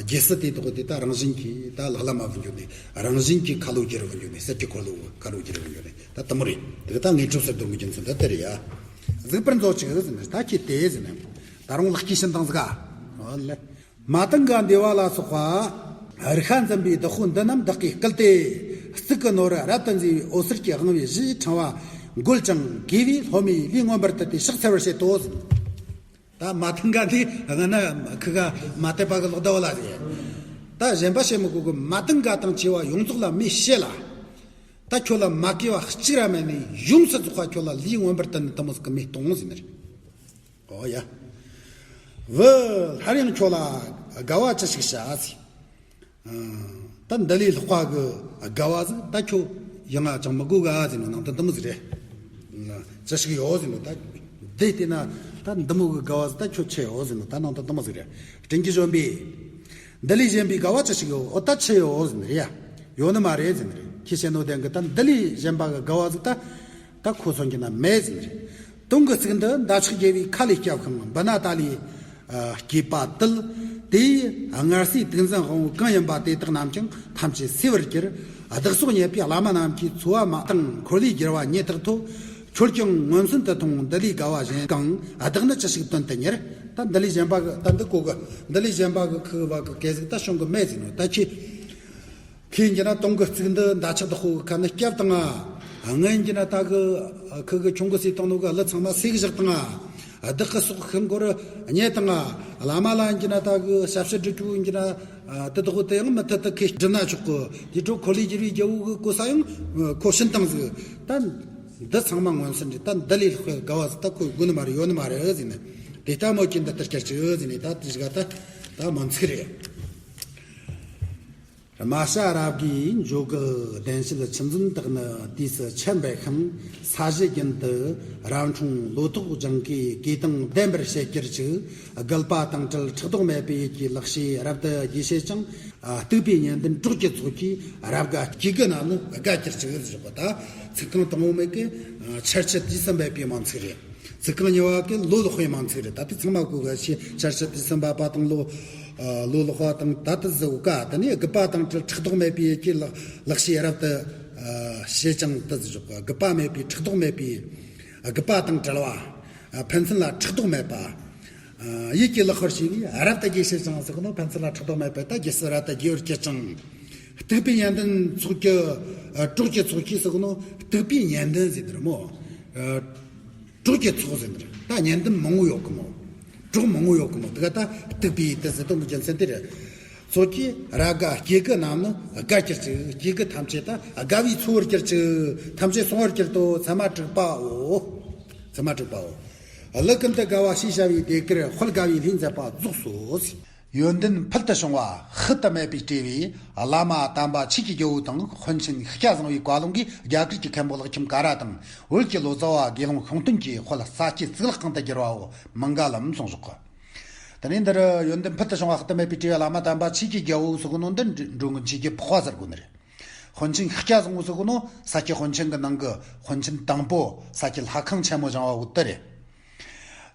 རྒྱལ་སྲིད་དེ་དག་དེ་ད་རང་བཞིན་གྱིས་ད་ལག་ལ་མ་བུད་འགྱོ་ནི། རང་བཞིན་གྱིས་ཁ་ལོ་བསྒྱུར་བུད་འགྱོ་ནི། གསེར་གྱི་འཁོར་ལོ་ཁ་ལོ་བསྒྱུར་བུད་འགྱོ་ནི། ད་དེ་མོ་རེད། དེ་གི་ད་དངོས་གྲུབ་ཟེར་འདོན་གི་རྒྱུ་མཚན་ད་དེ་རེད་ཡ། གཟིགས་པར་མཛོད་ཅིག་ཟེར་ནས་ད་ཁྱེད་དེ་ཟེར་ནས་ད་རུང་ལེགས་སྐྱེས་བྱིན་བཏང་ཟིག་ག། ཨོ་ལེ། མ་ཏིང་ག་འདི་བ་ལ་སོགས་པ། རིག་པ་འཛིན་པའི་བདག་པོ་འདི་རྣམས་བདག་གིས་བསྐུལ་ཏེ། གཙུག་གི་ནོར་རབ་ཏུ་མཛེས་པའི་འོད་ཟེར་གྱིས་དབང་བའི་གཞུའི་ཕྲེང་བ་འགོད་ཅིང་དགེ་བའི་སློབ་མའི་ལུས་མངོན་པར་དུད་དེ་ཕྱག་འཚལ་བར་བྱེད་དོ་ཟེར། ད་མ་ཏིང་ག་འདི་སྔ་ན་ཁུ་ག་མ་དད་པ་གི་ལོག་ལྟ་བ་ལ་རེད། ད་གཞན་པ་བཤད་མི་དགོས་གི། མ་ཏིང་ག་དང་བཅས་པ་ཡོངས་རྫོགས་ལ་མེ་བྱས་ལ། ད་ཁྱོད་ལ་མ་གོས་པ་གཅིག་ར་མེད་ནས་ཡོངས་སུ་རྫོགས་པ་ཁྱོད་ལ་ལུས་མངོན་པར་དུད་ནས་དེ་མོ་ཟིག་གི་མེ་གཏོང་ཟེར་ནི་རེད། ཨོ་ཡ། བུ། སླར་ཡང་ཁྱོད་ལ་དགའ་བ་ཅི་ཞིག་བྱ་ཟེར། ཨ། ད་འདི་ལས་ལྷག་པ་གི་དགའ་བ་ཟིག་ད་ཁྱོད་ཡང་ང་ཅང་མི་དགོས་ག་ཟེར་ནོ་ནང་དོན་དེ་མོ་ཟིག་རེད། ཅི་ཞིག་ཡོད་ཟེར་ནོ་ད། འདི་བལྟས་ན་ད་འདི་མོ་གི་དགའ་བ་ཟིག་ད་ཁྱོད་ཆི་ཡོད་ཟེར་ནོ་ད་ནང་དོན་དེ་མོ་ཟིག་རེད། དྲིན་གྱིས་བཞོན་པས། འདི་ལས་གཞན་པའི་དགའ་བ་ཅི་ཞིག་ཡོད། འོ་ད་ཆི་ཡོད་ཟེར་ནི་རེད་ཡ། ཡོད་ནི་མ་རེད་ཟེར་ནི་རེད། ཁྱེད་བཤད་ནོ་བདེན་གི། ད་འདི་ལས་གཞན་པ་གི་དགའ་བ་ཟིག་ད། ད་ཁོ་སོང་གི་ན་མེད་ཟེར་ནི་རེད། དུང་གི་ཚིག་འདི་མདའ་ཆགས་རྒྱལ་བའི་ཁ་ལས་བསྐྱབས་ཤིང་། འབུ་སྣ་ཏ་ལའི་སྐྱེས་པ་དུལ། དེ་ཡིས་སྔར་སྲས་ཏིང་འཛིན་དབང་པོ་གང་ཡིན་པ་དེ་དག་རྣམས་ཀྱང་ཐམས་ཅད་སོས་པར་གྱུར། བདག་སོགས་རྙེད་པའི་བླ་མ་རྣམས་ཀྱིས་འཚོ་བ་མ་བཏང་། འཁོར་ལོས་སྒྱུར་བ་ཉེ་ཐག་ཐོབ། ཁྱོད་ཀྱང་མངོན་སུམ་དུ་མཐོང་། འདི་ལས་དགའ་བ་གཞན་གང་། བདག་ནི་ཅི་ཞིག་དོན་དུ་གཉེར། ད་འདི་ལས་གཞན་པ་གི་ད་འདི་གོ་གི། འདི་ལས་གཞན་པ་གི་ཁུ་བ་གི་སྐད་ཟིག་ད་བྱུང་གི་མེད་ཟེར་ནོ་ད་ཁྱེད། ཁོས་ཡིན་གྱི་ན་དུང་གི་ཚིག་འདི་མདའ་ཆགས་བདག་པོ་གི་ཁ་ནས་བསྐྱབས་བཏང་ང་། ངས་ཡིན་གྱི་ན་ད་གི་ཁུ་གི་ཁྱུང་གི་ཟས་བཏང་ནོ་གི་ཀླུ་ཚང་མ་ཟས་གི་བཞག་བཏང་ང་། བདག་གི་སྲོག་ཤིང་སྒོར་རྙེད་བཏང་ང་། བླ་མ་ལ་ཡིན་གྱི་ན་ད་གི་ཞབས་ཕྱི་སྒྲུབ་རྒྱུ་ཡིན་གྱི་ན་དེ་བདག་པོ་དེ་ཡང་མུ་མཐུད་དུ་ཁོས་སྒྲུབ་ན་ཆོག་གི། དེ་འཕྲོ་འཁོར་ལོས་སྒྱུར་བའི་རྒྱལ་པོ་གི་གོ་ས་ཡང་ཁོ་བྱིན་བཏང་ཟིག་ད། འདི་ཚང་མ་མངོན་གསལ་རེད། ད་འདི་ལས་ལྷག་པའི་དགའ་བ་ཟིག་ད་ཁོས་དགོས་ནི་མ་རེད། ཡོད་ནི་མ་རེད་ཟེར་ནས། དེ་ལྟ་མོ་ཁྱེད་འདི་ལྟར་སྐྱར་ཅིག་ཟེར་ནས། ད་དེ་ཞིག་ད་ད་མ་འཚིག་རེད། རྨ་བྱ་རབ་དགའི་འཇོ་སྒེག་གདན་བཤད་ཆུ་འཛིན་དག་ནི་དུས་སུ་ཆད་འབད་ཤིང་། ས་གཞི་རྒྱུན་དུ་རབ་འཁྲུངས་ལོ་ཐོག་ལྗང་གུའི་གོས་དང་ལྡན་པར་བྱེད་གྱུར་ཅིག། རྒུད་པ་དང་བྲལ་ཕྲག་དོག་མེད་པའི་ཡིད་ཀྱིས་ལེགས་བཤད་རབ་ཏུ་རྒྱས་བྱེད་ཅིང་། ཨ། སྟུག་པའི་གཉེན་འདུན་གྲོགས་ཀྱི་ཚོགས་ཀྱིས་རབ་དགའ་སྐྱེ་དགུ་རྣམས་ནི་དགའ་གྱུར་ཅིག་ཟེར་གོ། ད་ཚིག་རྐང་དང་པོ་མེད་ཀི། ཨ། ཆར་ཆུ་དུས་སུ་འབབ་པའི་མིང་ཚིག་རེད། ཚིག་རྐང་གཉིས་པ་གི་ལོ་ལེགས་པའི་མིང་ཚིག་རེད། ད་དེ་ཚང་མ་གོ་ག་ཤེས། ཆར་ཆུ་དུས་སུ་འབབ་པ་དང་ལོ། ཨ། ལོ་ལེགས་པ་དང་ད་དུ་ཟེར་གོ་ཀ། དེ་ནས་རྒུད་པ་དང་བྲལ་ཕྲག་དོག་མེད་པའི་ཡིད་ཀྱིས་ལེགས་ལེགས་བཤད་རབ་ཏུ། ཨ། བྱེད་ཅིང་དུ་ཟེར་གོ། རྒུད་པ་མེད་པའི་ཕྲག་དོག་མེད་པའི། ཨ། རྒུད་པ་དང་བྲལ་བ། ཨ། ཕན་ཚུན་ལ་ཕྲག་དོག་མེད་པ། ཡིད་ཀྱིས་ལེགས་པར་བྱས་པས་རབ་ཏུ་རྒྱས་བྱེད་ཅིང་ཟེར་གོ་ནོ། ཕན་ཚུན་ལ་ཕྲག་དོག་མེད་པས་ད་རྒྱལ་སྲིད་རབ་ཏུ་རྒྱས་པར་བྱེད་ཅིང་། སྟུག་པའི་གཉེན་འདུན་ཚོགས་ཀྱི། ཨ། གྲོགས་ཀྱི་ཚོགས་ཀྱིས་ཟེར་གོ་ནོ། སྟུག་པའི་གཉེན་འདུན་ཟེར་ནི་རེད་མོ། ཨ། གྲོགས་ཀྱི་ཚོགས་ཟེར་ནི་རེད། ད་གཉེན་འདུན་མང་བོ་ཡོད་གི་མོ། གྲོགས་མང་བོ་ཡོད་གི་མོ། དེ་ག་ད་སྟུག་པའི་དེ་ཟེར་དོན་གྱི་རྒྱུ་མཚན་དེ་རེད། ཚོགས་ཀྱིས་རབ་དགའ་སྐྱེ་དགུ་རྣམས་ནི་དགའ་གྱུར་ཅིག། སྐྱེ་དགུ་ཐམས་ཅད་ད་དགའ་བའི་ཚོར་བར་གྱུར་ཅིག། ཐམས་ཅད་སོང་བར་གྱུར་ཏོ། ཚད་མ་དྲུག་པའོ། ཚད་མ་དྲུག་པའོ། གླུ་ཀུན་ཏུ་དགའ་བ་ཞེས་བྱ་བའི་ཟློས་གར་དཔལ་དགའ་བའི་ལྷས་མཛད་པ་རྫོགས་སོ། ཡོན་ཏན་ཕུལ་དུ་བྱུང་བ་ཤུལ་དུ་མེད་པའི་སྤྲས་པའི་བླ་མ་དམ་པ་ཆོས་ཀྱི་རྒྱལ་པོ་དང་། དཔོན་ཆེན་སྐྱ་བཟང་བོའི་བཀའ་ལུང་གིས་རྒྱ་གར་གྱི་མཁན་པོ་ལག་ཁྱིམ་ཀ་ར་དང་། བོད་ཀྱི་ལོ་ཙཱ་བ་དགེ་སློང་ཤིང་སྟོན་གྱི་དཔལ་ས་སྐྱ་གཙུག་ལག་ཁང་དུ་བསྒྱུར་བའོ། མངྒ་ལམ་གསུངས་བཞག་གི། དེ་ནས་འདིར་ཡོན་ཏན་ཕུལ་དུ་བྱུང་བ་ཤུལ་དུ་མེད་པའི་སྤྲས་པའི་བླ་མ་དམ་པ་ཆོས་ཀྱི་རྒྱལ་པོ་ཟེར་གོ་ནོ་འདི་འགྲོ་མགོན་ཆོས་རྒྱལ་འཕགས་པ་ཟེར་གོ་ནི་རེད། དཔོན་ཆེན་སྐྱ་བཟང་བོ་ཟེར་གོ་ནོ་ས་སྐྱ་དཔོན་ཆེན་གྱི་ནང་གི་དཔོན་ཆེན་དང་པོ། ས་སྐྱ་ལྷ་ཁང་ཆེན་མོ་བཞེངས་པ་བོ་དེ་རེད།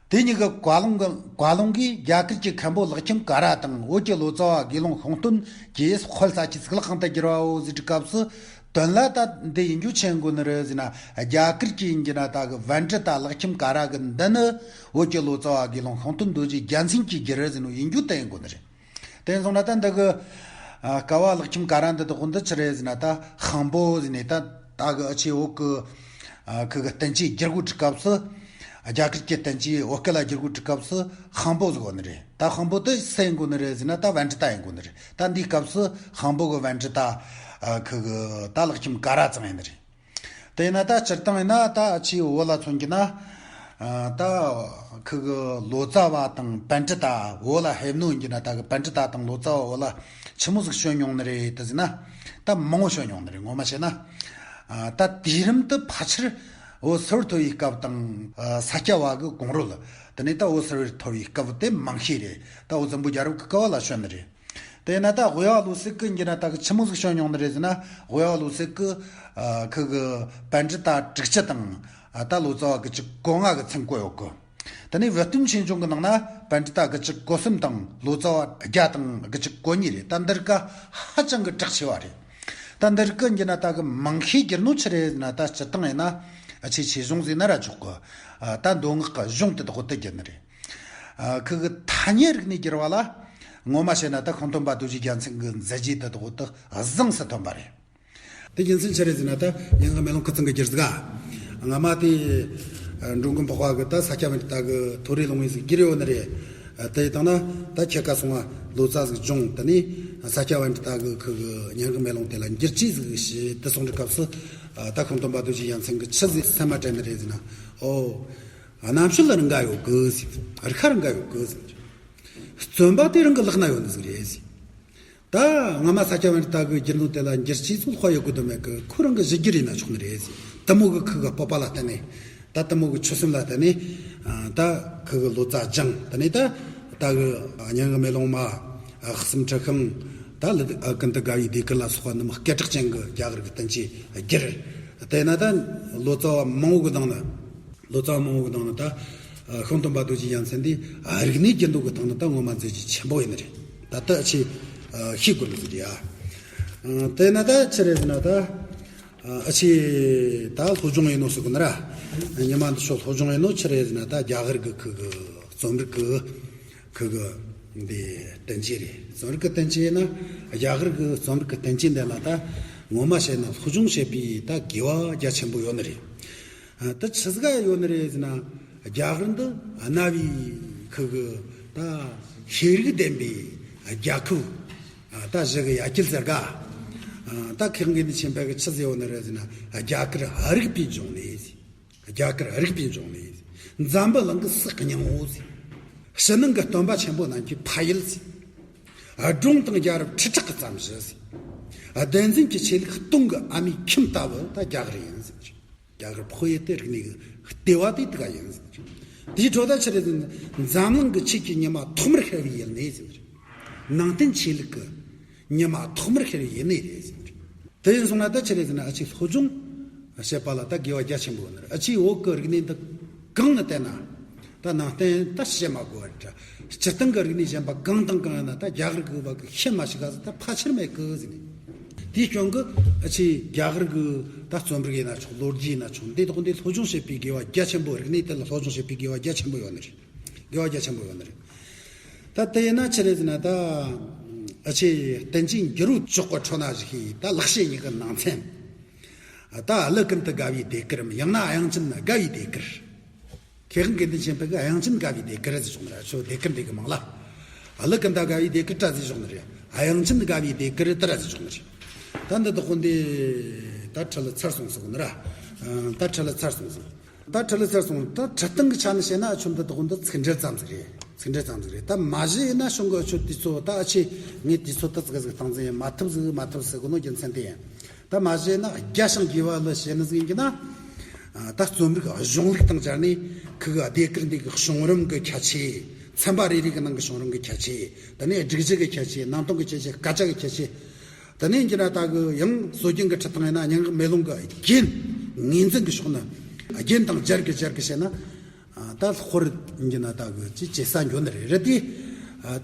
དེ་གཉིས་ཀྱི་བཀའ་ལུང་གི། བཀའ་ལུང་གིས་རྒྱ་གར་གྱི་མཁན་པོ་ལག་ཁྱིམ་ཀ་ར་དང་། བོད་ཀྱི་ལོ་ཙཱ་བ་དགེ་སློང་ཤིང་སྟོན་གྱིས་དཔལ་ས་སྐྱ་གཙུག་ལག་ཁང་དུ་བསྒྱུར་བའོ་ཟེར་དུས་སྐབས་སུ། དོན་ལ་ད་འདི་ཡིན་རྒྱུ་ཆི་ཡིན་དགོས་ནི་རེད་ཟེར་ན། རྒྱ་གར་གྱི་ཡིན་རྒྱུ་ན་ད་གི་བན་དྷི་ཏ་ལག་ཁྱིམ་ཀ་ར་གི་འདི་ནི་བོད་ཀྱི་ལོ་ཙཱ་བ་དགེ་སློང་ཤིང་སྟོན་རྡོ་རྗེ་རྒྱལ་མཚན་གྱིས་བསྒྱུར་རེད་ཟེར་ནོ་ཡིན་རྒྱུ་དེ་ཡིན་དགོས་ནི་རེད། དེ་ཡིན་སོང་ན་ད་འདི་གི། ཨ། ཀ་བ་ལག་ཁྱིམ་ཀ་ར་འདི་དག་འདི་ཆི་རེད་ཟེར་ན། ད་ཤིང་པོ་ཟེར་ནས་ད་ད་གི་ཨ་ཆེ་བོད་གི། ཨ། ཁུ་གི་བསྟན་བཅོས་བསྒྱུར་དགོས་དུས་སྐབས་སུ། རྒྱ་གར་གྱི་བསྟན་བཅོས་བོད་སྐད་ལ་བསྒྱུར་དགོས་དུས་སྐབས་སུ་ཤིང་པོ་ཟེར་གོ་ནི་རེད། ད་ཤིང་པོ་དེ་སུ་ཡིན་དགོས་ནི་རེད་ཟེར་ན། ད་བན་དྷི་ཏ་ཡིན་དགོས་ནི་རེད། ད་འདིའི་སྐབས་སུ་ཤིང་པོ་གི་བན་དྷི་ཏ། ཨ། ཁུ་གི་ད་ལག་ཁྱིམ་ཀ་ར་ཙམ་ཡིན་ནི་རེད། དེ་ཡིན་ན་ད་སྤྱིར་བཏང་ཡིན་ན་ད་ཨ་ཆེ་བོད་ལ་མཚོན་རྒྱུ་ན། ཨ། ད་ཁུ་གི་ལོ་ཙཱ་བ་དང་བན་དྷི་ཏ་བོད་ལ་ཕེབས་ནོ་ཡིན་རྒྱུ་ན། ད་གི་བན་དྷི་ཏ་དང་ལོ་ཙཱ་བ་བོད་ལ་ཆི་མོ་ཟིག་བྱོན་མྱོང་ནི་རེད་དེ་ཟེར་ན། ད་མང་བོ་བྱོན་མྱོང་ནི་རེད། ངོ་མ་བཤད་ན། ཨ། ད་དུས་རིམ་དུ་ཕལ་ཆེར་བོད་སིལ་བུར་འཐོར་བའི་སྐབས་དང་། ཨ། ས་སྐྱ་བ་གི་གོང་རོལ། དེ་ནས་ད་བོད་སིལ་བུར་འཐོར་བའི་སྐབས་དེ་མང་ཤོས་རེད། ད་བོད་བཙན་པོ་རྒྱལ་རབས་ཀྱི་སྐབས་ལ་བྱོན་ནི་རེད། དེ་ན་ད་དབུས་པ་ལོ་སེ་གི་ཡིན་རྒྱུ་ན་ད་གི་ཆི་མོ་ཟིག་བྱོན་མྱོང་ནི་རེད་ཟེར་ན། དབུས་པ་ལོ་སེ་གི། ཨ། ཁུ་གི་བན་དྷི་ཏ་དྲུག་ཅུ་དང་། ཨ། ད་ལོ་ཙཱ་བ་དགུ་བཅུ་གོ་ལྔ་གི་མཚན་བཀོད་ཡོད་གི། དེ་ནས་བུ་སྟོན་ཆོས་འབྱུང་གི་ནང་ན་བན་དྷི་ཏ་དགུ་བཅུ་གོ་གསུམ་དང་ལོ་ཙཱ་བ་བརྒྱ་དང་དགུ་བཅུ་གོ་གཉིས་རེད། ད་འདིར་ཀ་ཧ་ཅང་གི་གྲགས་ཆེ་བ་རེད། ད་འདིར་ཀ་ཡིན་རྒྱུ་ན་ད་གི་མང་ཤོས་བསྒྱུར་ནོ་ཆི་རེད་ཟེར་ན། ད་སྤྱིར་བཏང་ཡིན་ན་ཨ་ཆེ་ཆོས་གཞུང་ཟེར་ན་ར་ཆོག་གི། ཨ། ད་མདོ་སྔགས་ཀྱི་གཞུང་དེ་དག་དེ་བསྒྱུར་ནི་རེད། ཨ། ཁུ་གི་ཐ་སྙད་རིག་གནས་བསྒྱུར་བ་ལ་ངོ་མ་བཤད་ན་ད་ཤིང་སྟོན་པ་རྡོ་རྗེ་རྒྱལ་མཚན་གྱི་མཛད་རྗེས་དེ་དག་དེ་གཟེངས་སུ་ཐོན་པ་རེད། དེ་རྒྱུ་མཚན་ཆི་རེད་ཟེར་ན། ད་སྙན་ངག་མེ་ལོང་སྐུ་ཚང་གིས་བསྒྱུར་ཟིག་ག། སྔ་མ་དེ་འགྲོ་མགོན་འཕགས་པ་གིས་ད་ས་སྐྱ་བན་དྷི་ཏ་གི་ཐོ་རེ་ལུང་པའི་ཟིག་བསྒྱུར་ཡོད་ནི་རེད། དེ་ཡི་སྟེང་ན་ད་ཁྱེད་ཀ་སོང་བ་ལོ་ཙཱ་ཟིག་སྦྱོངས། དེ་ནས་ས་སྐྱ་བན་དྷི་ཏ་གི་ཁུ་གི་སྙན་ངག་མེ་ལོང་དེ་ལ་འགྱུར་བཅོས་ཟིག་བྱེད་དེ་གསུངས་དུས་སྐབས་སུ། ད་ཤིང་སྟོན་པ་རྡོ་རྗེ་རྒྱལ་མཚན་གྱིས་ཆི་ཟིག་སེམས་མ་དྲན་ནི་རེད་ཟེར་ན། ཨོ། རྣམ་དཔྱོད་ལ་རིང་ག་ཡོད་གི་ཟེར། རིག་ཤ་རིང་ག་ཡོད་གི་ཟེར། བརྩོན་པ་དེ་རང་གི་ལག་ན་ཡོད་ནི་ཟིག་རེད་ཟེར། ད་སྔ་མ་ས་སྐྱ་བན་དྷི་ཏ་གིས་བསྒྱུར་ནོ་དེ་ལ་འགྱུར་བཅོས་ཚུལ་དཔག་ཡོད་གི་དོན་མེད་གི། ཁོ་རང་གི་གཞི་བསྒྱུར་ཡིན་ན་ཆོག་ནི་རེད་ཟེར། དེ་མོ་གི་ཁུ་གི་སྤོབས་པ་ལ་བརྟེན་ནས། ད་དེ་མོ་གི་ཆོད་སེམས་ལ་བརྟེན་ནས། ཨ། ད་ཁུ་གི་ལོ་ཙཱ་སྦྱངས། དེ་ནས་ད་ད་གི་སྙན་ངག་མེ་ལོང་མ། ཨ། གསུམ་ཁྲི་ཤིང་། ད་གླུ་ཀུན་ཏུ་དགའ་བའི་ཟློས་གར་ལ་སོགས་པ་ནི་མི་སྐད་གྲགས་ཅན་གྱི་རྒྱ་གར་གྱི་བསྟན་བཅོས་བསྒྱུར། དེ་ན་ད་ལོ་ཙཱ་བ་མང་བོ་གི་ནང་ན། ལོ་ཙཱ་བ་མང་བོ་གི་ནང་ན་ད་ཤིང་སྟོན་པ་རྡོ་རྗེ་རྒྱལ་མཚན་དེ་རིག་གནས་ཀྱི་འདུ་གི་སྟེང་ན་ད་ངོ་མ་མཛད་རྗེས་ཆེན་པོ་ཡིན་ནི་རེད། ད་ལྟ་ཨ་ཆེ་ཤེས་དགོས་ནི་ཟིག་རེད་ཡ། དེ་ན་ད་ཆི་རེད་ཟེར་ན། ད་ཨ་ཆེ་ད་སློབ་སྦྱོང་ཡིན་ནོ་ཟེར་གི་ན་ར། ཉི་མ་འདི་ཆོ་སློབ་སྦྱོང་ཡིན་ནོ་ཆི་རེད་ཟེར་ན། ད་རྒྱ་གར་གི་ཁུ་གི་རྩོམ་རིག་གི་ཁུ་གི་འདི་བསྟན་བཅོས་རེད། རྩོམ་རིག་གི་བསྟན་བཅོས་ཡིན་ན། རྒྱ་གར་གི་རྩོམ་རིག་གི་བསྟན་བཅོས་འདི་ལ་ད་ངོ་མ་བཤད་ན་སློབ་སྦྱོང་བྱེད་པའི་ད་དགེ་བ་རྒྱ་ཆེན་པོ་ཡོད་ནི་རེད། ཨ། ད་ཆི་ཟིག་ག་ཡོད་ནི་རེད་ཟེར་ན། རྒྱ་གར་འདི་གནའ་བོའི་ཁུ་གི་ད་ཤེས་རིག་ལྡན་པའི་རྒྱལ་ཁབ། ཨ། ད་གཞི་གི་ཡ་གྱལ་ཟེར་ག། ཨ། ད་ཁེ་གི་ནི་ཆེན་པོ་གི་ཆི་ཟིག་ཡོད་ནི་རེད་ཟེར་ན། རྒྱ་གར་ཨ་རིག་པའི་འབྱུང་གནས་ཟེར། རྒྱ་གར་རིག་པའི་འབྱུང་གནས་ཟེར། འཛམ་བུ་གླིང་གི་སུ་སྙིང་བོ་ཟེར། ཕྱི་ནང་གི་སྟོན་པ་ཆེན་པོ་རྣམས་ཀྱི་ཕ་ཡུལ་ཟེར། སྒྲུང་དང་རྒྱལ་རབས་ཁྲི་ཕྲག་གི་ཙམ་བཞི་ཟེར། བདེན་རྫུན་གྱི་ཆོས་ལུགས་སྟོང་གི་ཨ་མའི་ཁྱིམ་ལྟ་བུ་ད་རྒྱ་གར་ཡིན་ཟེར། རྒྱ་གར་ཕོ་ཡི་དེ་རིག་གནས་ཀྱི་ལྟེ་བ་དེ་དེ་ག་ཡིན་ཟེར། དེའི་འཕྲོ་ད་ཆི་རེད་ཟེར་ན། འཛམ་གླིང་གི་ཆོས་ཀྱི་ཉི་མ་ཐོག་མར་ཤར་བའི་ཡུལ་ནས་ཟེར། ནང་བསྟན་ཆོས་ལུགས་ཀྱི་ཉི་མ་ཐོག་མར་ཤར་བའི་ཡུལ་ནས་རེད་ཟེར། དེ་ཡིན་སོང་ན་ད་ཆི་རེད་ཟེར་ན། ཨ་ཆེ་སློབ་སྦྱོང་བྱེད་པ་ལ་ད་དགེ་བ་རྒྱ་ཆེན་པོ་ཡོད་ནི་རེད། ཨ་ཆེ་བོད་ཀྱི་རིག་གནས་འདི་གང་ནས་བལྟས་ན། ད་ནང་བསྟན་ད་བཤད་མ་དགོས་པ་རེད། སྤྱིར་བཏང་གི་རིག་གནས་གཞན་པ་གང་དང་གང་ཡིན་ན་ད་རྒྱ་གར་གྱི་བ་གི་ཤེས་མ་ཤེས་ག་ཟེར་ད་ཕལ་ཆེར་མེད་གི་ཟེར་ནས། དེའི་རྐྱེན་གྱིས་ཨ་ཆེ་རྒྱ་གར་གྱི་ད་རྩོམ་རིག་ཡིན་ན་ཆོག་ལོ་རྒྱུས་ཡིན་ན་ཆོག་འདི་དག་འདི་སློབ་སྦྱོང་བྱེད་པའི་དགེ་བ་རྒྱ་ཆེན་པོ། རིག་གནས་དེ་ལ་སློབ་སྦྱོང་བྱེད་པའི་དགེ་བ་རྒྱ་ཆེན་པོ་ཡོད་ནི་རེད། དགེ་བ་རྒྱ་ཆེན་པོ་ཡོད་ནི་རེད། ད་དེ་ཡིན་ན་ཆི་རེད་ཟེར་ན། ད་ཨ་ཆེ་བསྟན་བཅོས་འགྱུར་བའི་ཕྱོགས་ཀྱི་ཁྲོད་ན་བཞུགས་ཤིང་། ད་ལེགས་བཤད་གཉིས་ཀྱི་ནང་ཚན། ད་ཀླུ་ཀུན་ཏུ་དགའ་བའི་ཟློས་གར་ཡང་ན་དབྱངས་ཅན་དགའ་བའི་ཟློས་གར། མཁས་དབང་དགེ་འདུན་ཆོས་འཕེལ་གྱིས་དབྱངས་ཅན་དགའ་བའི་ཟློས་གར་ཟེར་བཞག་ནི་རེད། ཆོ་ཟློས་གར་འདི་གི་མིང་ལ། ཀླུ་ཀུན་ཏུ་དགའ་བའི་ཟློས་གར་ད་ཟེར་བཞག་ནི་རེད། དབྱངས་ཅན་དགའ་བའི་ཟློས་གར་ད་ར་ཟེར་བཞག་ནི་རེད། ད་འདི་དག་འདི་ད་ཁྲིད་ལ་ཚར་སོང་ཟེར་གོ་ནི་ར། ད་ཁྲིད་ལ་ཚར་སོང་ཟེར། ད་ཁྲིད་ལ་ཚར་སོང་། ད་ཁྲིད་སྟངས་ཀྱི་ཆ་ནས་བཤད་ན་ཆུང་དུ་དགོན་དུ་ཚིག་འགྲེལ་ཙམ་ཟིག་རེད། ཚིག་འགྲེལ་ཙམ་ཟིག་རེད། ད་མ་གཞི་ཡིན་ན་གཞུང་གི་ཆོས་དུས་ཚོད་ད་ཨ་ཆེ་ངས་དུས་ཚོད་ད་ཙི་ག་ཟིག་བཏང་ཟིག་ཡིན། མ་ཐུབ་ཟིག་མ་ཐུབ་ཟིག་གོ་ནོ་རྒྱུ་མཚན་དེ་ཡིན། ད་མ་གཞི་ཡིན་ན་རྒྱ་ཞིང་དགོས་པ་ལ་བཤད་ནི་ཟིག་ཡིན་གྱི་ན། ད་རྩོམ་རིག་གཞུང་ལུགས་དང་སྦྱར་ནས་ཁུ་གི་ཟློས་གར་འདི་གི་བྱུང་རིམ་གི་ཁྱད་ཆོས། ཚན་པ་རེ་རེ་གི་ནང་གི་བྱུང་རིམ་གི་ཁྱད་ཆོས། དེ་ནས་སྒྲིག་གཞི་གི་ཁྱད་ཆོས། ནང་དོན་གི་ཁྱད་ཆོས། སྐད་ཆ་གི་ཁྱད་ཆོས། དེ་ནས་ཡིན་གྱི་ན་ད་གི་ཡང་སྲོལ་རྒྱུན་གྱི་ཁྲིད་སྟངས་ཡིན་ན་སྙན་ངག་མེ་ལོང་གི་རྒྱན་ངོས་འཛིན་གྱི་ཕྱོགས་ནས་རྒྱན་དང་སྦྱར་གི་སྦྱར་གི་བྱས་ན། ད་ལྷག་པར་ཡིན་གྱི་ན་ད་གི་ཅི་བྱེད་ས་འགྱོ་ནི་རེད། རེད་དེ།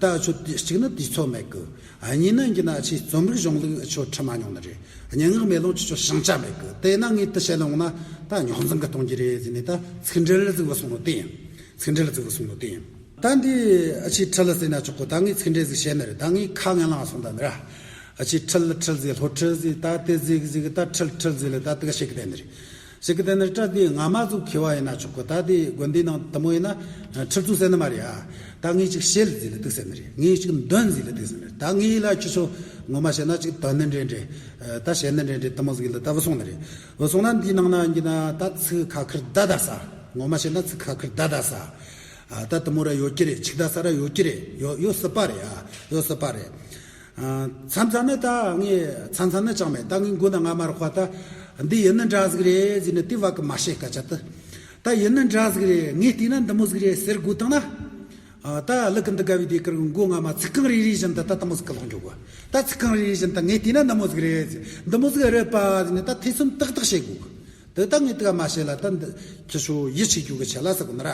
ད་ཆོ་གཅིག་ནི་དུས་ཚོད་མེད་གི། གཉིས་ནི་ཡིན་གྱི་ན་ཆེ་རྩོམ་རིག་གཞུང་ལུགས་ཆོ་ཁྲིད་མ་མྱོང་ནི་རེད། སྙན་ངག་མེ་ལོང་ཆོ་ཆོ་ཞིང་ཆ་མེད་གི། དེ་ན་ངས་དེ་བཤད་ལོང་ན་ད་རྙོག་འཛིང་གི་གཏོང་རྒྱུ་རེད་ཟེར་ནས། ད་ཚིག་འགྲེལ་ཟིག་བུད་སོང་ནོ་དེ་ཡིན། ཚིག་འགྲེལ་ཟིག་བུད་སོང་ནོ་དེ་ཡིན། ད་འདི་ཨ་ཆེ་ཁྲིད་ལ་ཟེར་ན་ཆོག་གོ། ད་ངས་ཚིག་འགྲེལ་ཟིག་བཤད་ནི་རེད། ད་ངས་ཁ་ངན་ལང་སོང་ད་ནི་ར། ཨ་ཆེ་ཁྲིད་ལ་ཁྲིད་ཟིག་སློབ་ཁྲིད་ཟིག་ད་དེ་ཟིག་ཟིག་ད་ཁྲིད་ཁྲིད་ཟིག་ལ་ད་དེ་ག་བཤད་གི་བསྡད་ནི་རེད། བཤད་གི་བསྡད་ནི་རེད། ད་འདི་ང་མ་ཟུག་མཁས་པ་ཡིན་ན་ཆོག་གོ། ད་འདི་དགོན་སྡེ་ནང་དུ་མོ་ཡིན་ན་ཁྲིད་ཚུལ་ཟེར་ནི་མ་རེད་ཨ། ད་ངས་ཅིག་བཤད་ཟིག་ལ་དེ་ཟེར་ནི་རེད། ངས་ཅིག་འདོན་ཟིག་ལ་དེ་ཟེར་ནི་རེད། ད་ངས་ལ་ཁྱེད་ཚོ་ངོ་མ་བཤད་ན་ཅིག་འདོན་ནི་འདྲེ་འདྲེ། ད་བཤད་ནི་འདྲེ་འདྲེ་དེ་མོ་ཟིག་ལ་ད་བུད་སོང་ནི་རེད། བུད་སོང་ན་འདིའི་ནང་ན་ཡིན་གྱི་ན་ད་ཚིག་ཁ་ཁར་ད་ད་ས། ངོ་མ་བཤད་ན་ཚིག་ཁ་ཁར་ད་ད་ས། ཨ། ད་དེ་མོ་ར་ཡོད་ཀྱི་རེད། ཆིག་ད་ས་ར་ཡོད་ཀྱི་རེད། ཡོད་ཡོད་སྲིད་པ་རེད་ཨ། ཡོད་སྲིད་པ་རེད། ཨ། མཚམས་མཚམས་ནས་ད་ངས་མཚམས་མཚམས་ནས་ཅང་མེད། ད་ངས་མགོ་ན་ང་མ་རོགས་པ་ད་འདི་ཡིན་ནི་འདྲ་ཟིག་རེད་ཟེར་ནས་དེ་བ་གི་མ་བཤད་སྐད་ཆ་དེ། ད་ཡིན་ནི་འདྲ་ཟིག་རེད། ངས་བལྟས་ན་འདི་མོ་ཟིག་རེད་ཟེར་དགོས་བཏང་ན། ཨ། ད་ཀླུ་ཀུན་ཏུ་དགའ་བའི་ཟློས་གར་གི་མགོ་ང་མ་ཚིག་རྐང་རེ་རེ་བཞིན་དུ་ད་དེ་མོ་ཟིག་གི་ལོག་འགྱོ་དགོས། ད་ཚིག་རྐང་རེ་རེ་བཞིན་དུ་ངས་བལྟས་ན་འདི་མོ་ཟིག་རེད་ཟེར། འདི་མོ་ཟིག་རེད་པ་ཟེར་ནས་ད་ཐེ་ཚོམ་ཏག་ཏག་བྱེད་དགོས་གི། དེ་ད་ངས་དེ་ག་མ་བཤད་ལ་ད་འདི་ཁྱེད་ཚོ་ཡིད་ཆེས་རྒྱུ་གི་ཆེད་ལ་ཟེར་གོ་ནི་ར།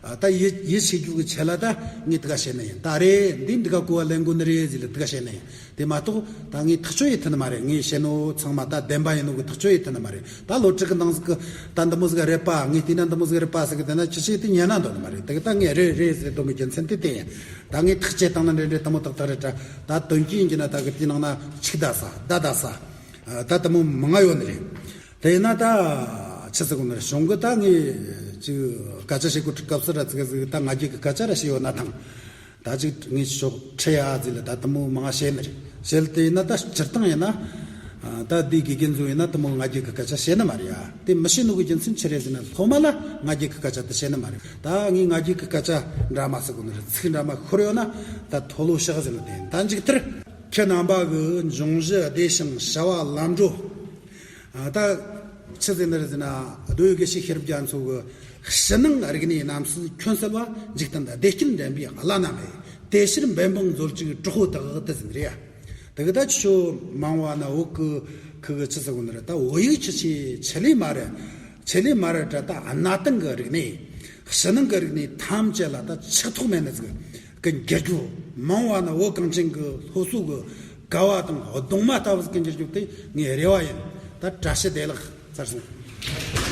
ཨ། ད་ཡིད་ཡིད་ཆེས་རྒྱུ་གི་ཆེད་ལ་ད་ངས་དེ་ག་བཤད་ནི་ཡིན། ད་རེད་འདི་འདི་ག་གོ་བ་ལེན་དགོས་ནི་རེད་ཟེར་ལ་དེ་ག་བཤད་ནི་ཡིན། དེ་མ་གཏོགས་ད་ངས་ཐག་གཅོད་ཡེད་ཐུབ་ནི་མ་རེད། ངས་བཤད་ནོ་ཚང་མ་ད་བདེན་པ་ཡིན་ནོ་གི་ཐག་གཅོད་ཡེད་ཐུབ་ནི་མ་རེད། ད་བློ་དྲག་གི་ནང་ཟིག་གི་ད་འདི་མོ་ཟིག་རེད་པ། ངས་བལྟས་ན་འདི་མོ་ཟིག་རེད་པ་ཟེར་གི་དེ་ན་ཁྱེད་ཆོས་དེ་ཉན་ན་འདོད་ནི་མ་རེད། དེ་གི་ད་ངས་རེད་རེད་ཟེར་དོན་གི་རྒྱུ་མཚན་དེ་དེ་ཡིན། ད་ངས་ཐག་བཅད་བཏང་ན་འདྲེ་འདྲེ་དེ་མོ་ཏག་ཏག་རེད་དྲ། ད་དོན་གྱིས་ཡིན་གྱི་ན་ད་གི་དེའི་ནང་ན་ཆིག་ད་ས་ད་ད་ས། ད་དེ་མོ་མང་ང་ཡོད་ནི་རེད། དེ་ཡིན་ན་ད་ཆི་ཟེར་གོ་ནི་རེད། གཞུང་གི་ད་ངས་ཅིག་སྐད་ཆ་བཤད་གོ་སྐབས་སུ་ར་ཙི་ག་ཟིག་ད་ང་རྒྱལ་གི་སྐད་ཆ་ར་བཤད་ཡོད་ན་ཐང་། ད་ཅིག་ངས་ཤོག་ཁྲིད་ཡ་ཟིག་ལ་ད་དེ་མོ་མང་ང་བཤད་ནི་རེད། བཤད་ལ་དེ་ཡིན་ན་ད་སྤྱིར་བཏང་ཡིན་ན། ད་འདི་དགེ་རྒན་ཚོ་ཡིན་ན་དེ་མོ་ང་རྒྱལ་གི་སྐད་ཆ་བཤད་ནི་མ་རེད་ཡ། དེ་མི་བཤད་ནོ་གི་རྒྱུ་མཚན་ཆི་རེད་ཟེར་ན་སློབ་མ་ལ་ང་རྒྱལ་གི་སྐད་ཆ་དེ་བཤད་ནི་མ་རེད། ད་ངས་ང་རྒྱལ་གི་སྐད་ཆ་འདྲ་མ་ཟེར་གོ་ནི་རེད། ཚིག་འདྲ་མ་ཤོར་ཡོད་ན་ད་མཐོལ་ལོ་བཤགས་ཟེར་ནི་དེ་ཡིན། ད་མཇུག་མཐར། ཁྱེད་རྣམ་པ་གི་འབྱུང་བཞི་བདེ་ཞིང་བྱ་བ་ལམ་འགྲོ། ཨ། ད་ཆི་ཟེར་ནི་རེད་ཟེར་ན། རྡོ་ཡི་དགེ་བཤེས་ཤེས་རབ་རྒྱ་མཚོ་གི་ཕྱི་ནང་རིག་གནས་རྣམས་སུ་ཁྱོད་གསལ་བ། འཇིག་རྟེན་བདེ་སྐྱིད་འདྲེན་པའི་བླ་ན་མེད། དེ་ཕྱིར་འབད་འབུངས་མཛོད་ཅིག་གྲོགས་པོ་དག་དེ་ཟེར་ནི་རེད་ཡ། དེ་གི་ད་ཁྱོད་མང་བ་ན་བོད་གི་ཁུ་གི་ཆི་ཟེར་གོ་ནི་རེད། ད་བོད་ཡིག་ཆི་ཆི་ཆི་ལི་མ་རེད། ཆི་ལི་མ་རེད་དྲ། ད་གནའ་དེང་གི་རིག་གནས། ཕྱི་ནང་གི་རིག་གནས་ཐམས་ཅད་ལ་ད་ཆགས་ཐོགས་མེད་ནི་ཟིག་གི་འགྱུར་རྒྱུ། མང་བ་ན་བོད་གངས་ཅན་གི་སློབ་གསོ་གི་ག་བ་དང་གདུང་མ་ལྟ་བུ་ཟིག་གི་འགྱུར་རྒྱུ་དེ་ངའི་རེ་བ་ཡིན། ད་བཀྲ་ཤིས་བདེ་ལེགས། ཚར་སོང་།